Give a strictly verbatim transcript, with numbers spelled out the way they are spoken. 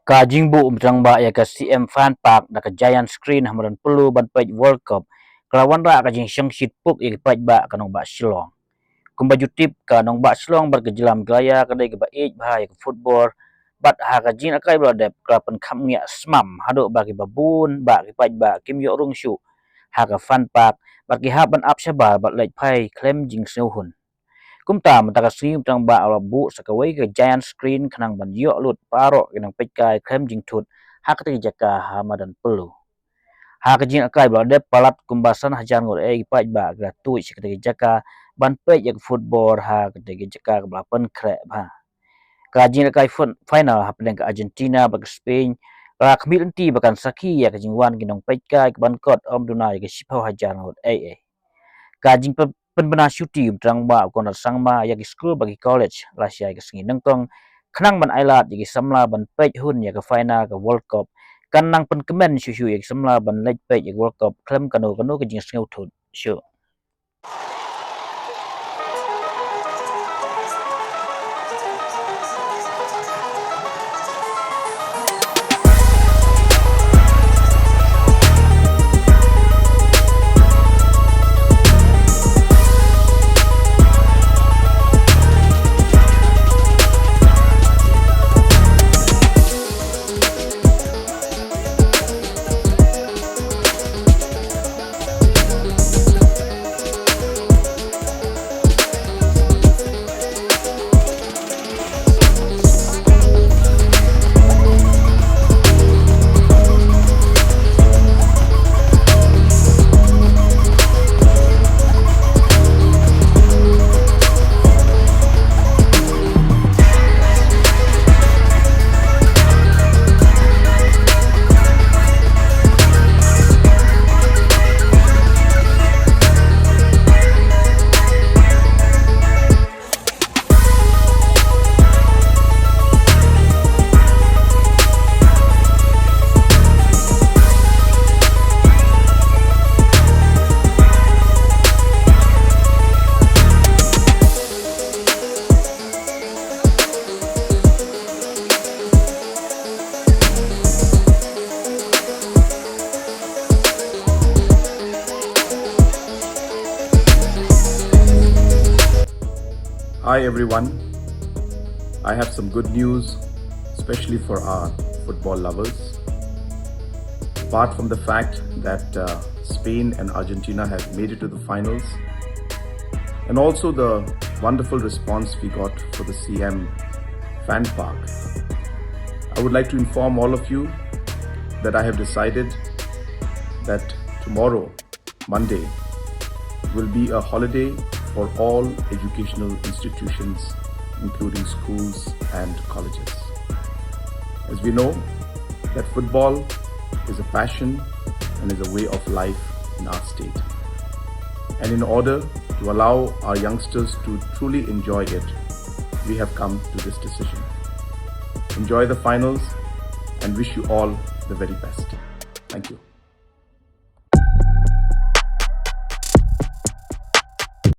Ka jingbuh mynta ba ïa ka C M Fan Park da ka giant screen ha madan Polo ban peit World Cup ka la wanrah ka jingshongshit puk ïa ki paidbah ka nongbah Shillong. Kumba ju tip, ka nongbah Shillong bad ka jylla Meghalaya ka dei kaba ïeit bha ïa ka football, bad ha ka jingïalehkai ba la dep ka la pynkham ngiah smam haduh ba kiba bun ba ki paidbah kim ïoh rung shuh ha ka Fan Park bad ki hap ban ap shabar bad leit phai khlem jingsngewhun. Kumta mynta ka sngi mynta ba la buh sa kawei ka giant screen khnang ban ïoh lut baroh ki nongpeitkai khlem jingthut ha kata ka jaka ha madan Polo. Ha ka jingïalehkai ba la dep, palat kumba san hajar ngut eh ki paidbah ki la tuid sha kata ka jaka ban peit ïa ka football ha kata ka jaka kaba la pynkhreh bha. Ka jingïalehkai fin-, final hapdeng ka Argentina bad ka Spain ka la khmih lynti ba kan sakhi ïa ka jingwan ki nongpeitkai kaban kot ym duna ïa ka shiphew hajar ngut eh eh. Ka jingpyn-, pynbna shuti u Trai Bah Conrad Sangma ïa ki skul bad ki college lashai ka sngi nyngkong khnang ban ailad ïa ki samla ban peit hun ïa ka final ka World Cup, kan nang pynkmen shuh shuh ïa ki samla ban leit peit ïa ka World Cup khlem kano kano ka jingsngewthut shuh. Hi everyone. I have some good news, especially for our football lovers. Apart from the fact that, uh, Spain and Argentina have made it to the finals, and also the wonderful response we got for the C M Fan Park, I would like to inform all of you that I have decided that tomorrow, Monday, will be a holiday for all educational institutions, including schools and colleges. As we know that football is a passion and is a way of life in our state. And in order to allow our youngsters to truly enjoy it, we have come to this decision. Enjoy the finals and wish you all the very best. Thank you.